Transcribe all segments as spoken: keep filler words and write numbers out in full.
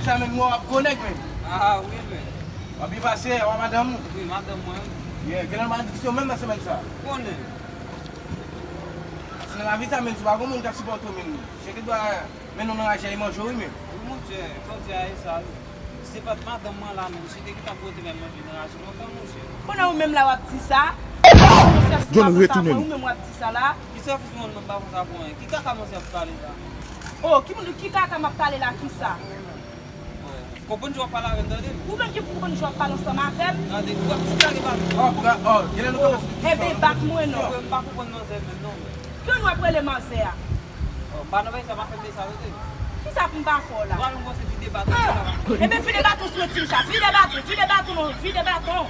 Sa menm, mwen w ap gwo nèg menm. Ah, wi, men. W ap byen pase, w a madanm ou? Wi, madanm mwen. Yeah, gen lè nou pa nan diskisyon menm nan semèn sa. Konnen. Se nan lavi sa menm, si w pa gen moun k ap sipòte w menm. Cheke dwa men nou nan raje a, e manje w, wi, menm. Wi, monchè, sa w di a, e sa, wi. Si se pa t madanm mwen la menm, cheke ki t ap pote menm manje nan raje lontan, monchè. Konnen ou menm la w ap di sa? John, retounen nou. Ou menm w ap di sa la? Ki sèvis mwen menm pa konn sa pou anyen? Ki kaka monchè ap pale la? Oh, ki moun, ki kaka m ap pale la, ki sa? Konprann jan w ap pale avè m, tande? Ou menm ki konprann jan w ap pale ansanm avè m? Tande, ou ap ti kare bat mwen. Oh, pou ka, oh, genlè nou konprann. Ebyen, bat mwen non. Mwen, m pa konprann manzè menm non, mwen. Ki nou ap rele manzè a? Oh, m pa nan bagay sa, pa fè m de sa, tande. Ki sa pou m pa fè w la? Ou al yon kòse vide baton. Ebyen, vide baton sou Tincha. Vide baton, vide baton non, vide baton.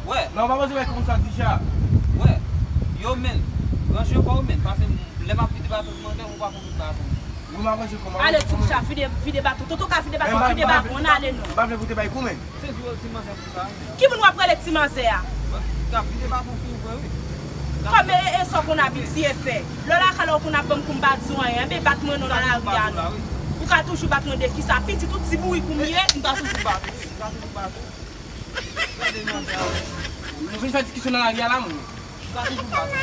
Wè. Non, pa poze bagay konsa, Tincha. Wè. Yo, men. Ranje kò w, men. Pase m, lè m ap vide baton pou manzè, ou pa konn vide baton. Wi, m ap ranje kò m. Ale, Tincha, vide, vide baton. Toto ka vide baton, vide baton. Ann ale non. M pa vle pou te bay kou, men. Se di w ti manzè pou sa, wi. Ki moun w ap rele ti manzè a? Ka vide baton sou ou vre, wi. Kòm e, e sa w konn abitye fè. Lè w lakay la, ou konn ap ban m kou, m pa di w anyen. Ebyen, bat mwen non nan lari a non. Ou ka toujou bat mwen de kisa? Pitit ou ti bourik ou m ye? M ka toujou bat ou, wi. M ka toujou bat ou. Gade manzè a. Nou vin fè diskisyon nan lari a la, moun. M ka toujou bat ou.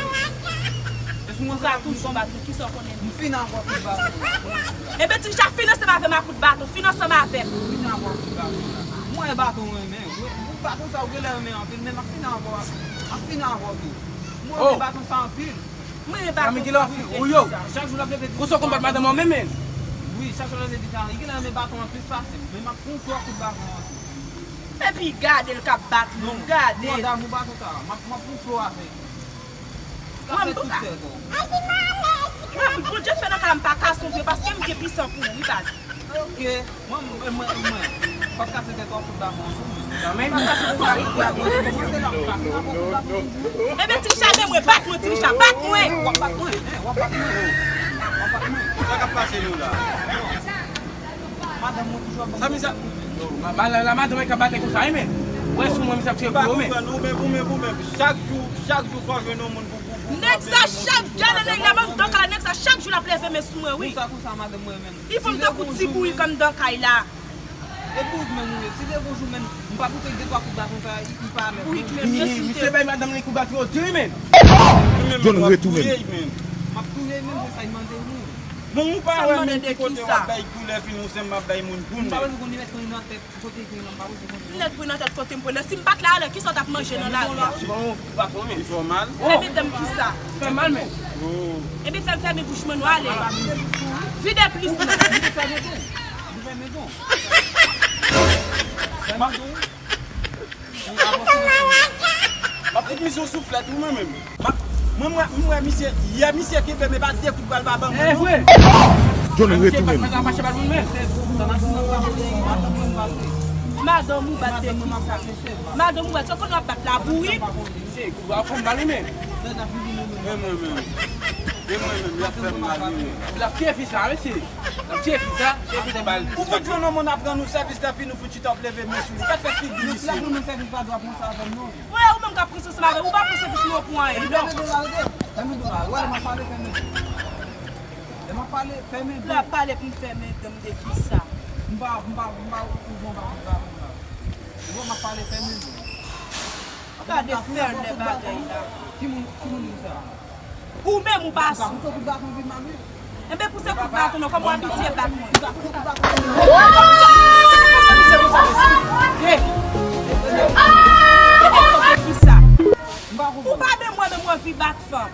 E sou mwen sa, m ka toujou bat ou. Kisa w konnen? M fin avè w kout baton la. Ebyen, Tincha, fin ansanm avè m a kout baton. Fin ansanm avè m. M fin avè w kout baton la. Mwen, e baton mwen renmen. Ou, ou baton sa, ou genlè renmen anpil, men m ap fin avè w. M ap fin avè w tou. Mwen renmen baton sa anpil. Mwen renmen baton sa anpil, de kisa? Chak jou l ap leve di... Konsa w konn bat madanm ou menm, men? Wi, chak jou l ap leve di sa. Li genlè renmen baton an plis pase m. Men m ap fè yon swa kout baton an tou. Epi gade l k ap bat moun, gade l. Mwen damou baton sa, m ap, m ap yon flo avè l. L ap fè tout tèt ou. Mwen, Bondye fè nan ka m pa ka sonje paske m gen pisan pou ou, wi, baz. Ok. Mwen, mwen, mwen, mwen. P ap kase tèt ou ak kout baton an tou, mwen. Kanmenm. Mwen se la pou kase, mwen ap fè kout baton toujou. Ebyen, Tincha, men mwen, bat mwen, Tincha, bat mwen. W ap bat mwen, hein, w ap bat mwen. W ap bat mwen. Sa k ap pase nou la? Madanm mwen toujou ap ban m... Sa misye ap... Yo, ma, ma, la, la madanm mwen ka batay konsa, wi, men. Wè sou mwen, misye ap tire kou yo, men. M pa konprann, ou menm, ou menm, ou menm. Chak jou, chak jou fò jwenn yon moun pou, pou, pou... Nèg sa chak, gade nèg la, m ap dan kay la, nèg sa chak jou l ap leve men sou mwen, wi. Konsa, konsa, madanm mwen menm. Li pran m tankou ti bourik anndan kay la. E bourik menm ou ye. Si de gon jou menm, m pa panse de twa kout baton sa, li, li pa alèz non. Bourik menm, mesye bay madanm li kout baton yo di wi, men. John retounen. M ap touye l menm, se sa l mande wi. Bon, ou pa wè menm ki kote w ap bay kou lè fini ou se m ap bay moun kou, men. M pa bezwen konn li mèt konn nan tèt kote l pran nan, m pa bezwen konn. Li mèt pran nan tèt kote m pran nan. Si m pa t la alè, kisa w t ap manje nan lari a? Bon, ou pa konnen. Li fè w mal? Fèmen dan m kisa? Fè mal, men. Ebyen, fè m fèmen bouch mwen non, ale. Vide plis non. Li fèmen dan. Li fèmen dan. M ap fout misye yon souflèt, wi, mwen menm. M ap, mwen, mwen, mwen, misye, yè misye kenbe m, e pa de kout bal pa ban mwen, non. John retounen. Madanm ou bat de kisa? Madanm ou bat, sa konn w ap bat la, bourik? Misye, kout bal fè m mal, wi, men. E mwen menm. E mwen menm, y ap fè m mal, wi, men. L ap tiye fi sa, mesye. L ap tiye fi sa, tiye fi sa bal. Ou fout jwenn yon moun ap rann ou sèvis, lè fini ou fout chita, w ap leve men sou li. Gad fè figi misye. Mwen, ou menm k ap pran sèvis avè m, ou pa pran sèvis mwen pou anyen, non. Fèmen do la, rete. Fèmen do la. Ou wè lè m ap pale, fèmen do. Lè m ap pale, fèmen do. Lè ap pale pou m fèmen dan m de kisa? M pa, m pa, m pa, ou bon, m pa, m pa, m pa. Ou wè m ap pale, fèmen do. Gade fèlè bagay la. Ki moun, ki moun di sa? Ou menm ou pa sou. Enben, pouse kout baton nan, kòm ou abitye bat mwen. Ou pa menm mwen, menm mwen anvi bat fanm.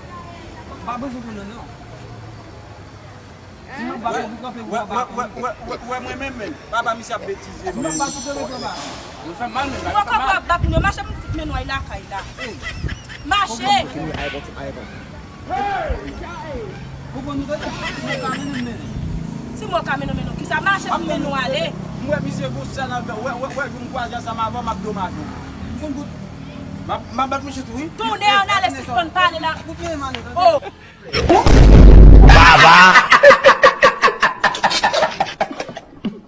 Wè, wè, wè, wè, wè, wè, mwen menm, menm. Papa, misye ap betize, menm. Mwen fè mal, menm. Mwen kapab bat mwen, mache pou m fout men nou ay lakay la. Mache! Si mwen ka mennen w mennen w, kisa? Mache pou men nou ale. M wè misye gon sèl andan. Wè, wè, wè, jou m kwaze ansanm avè w, m ap domaje w. M ap, m ap bat misye tou, wi. Tonnè, ann ale, sispann pale la. Oh! Baba!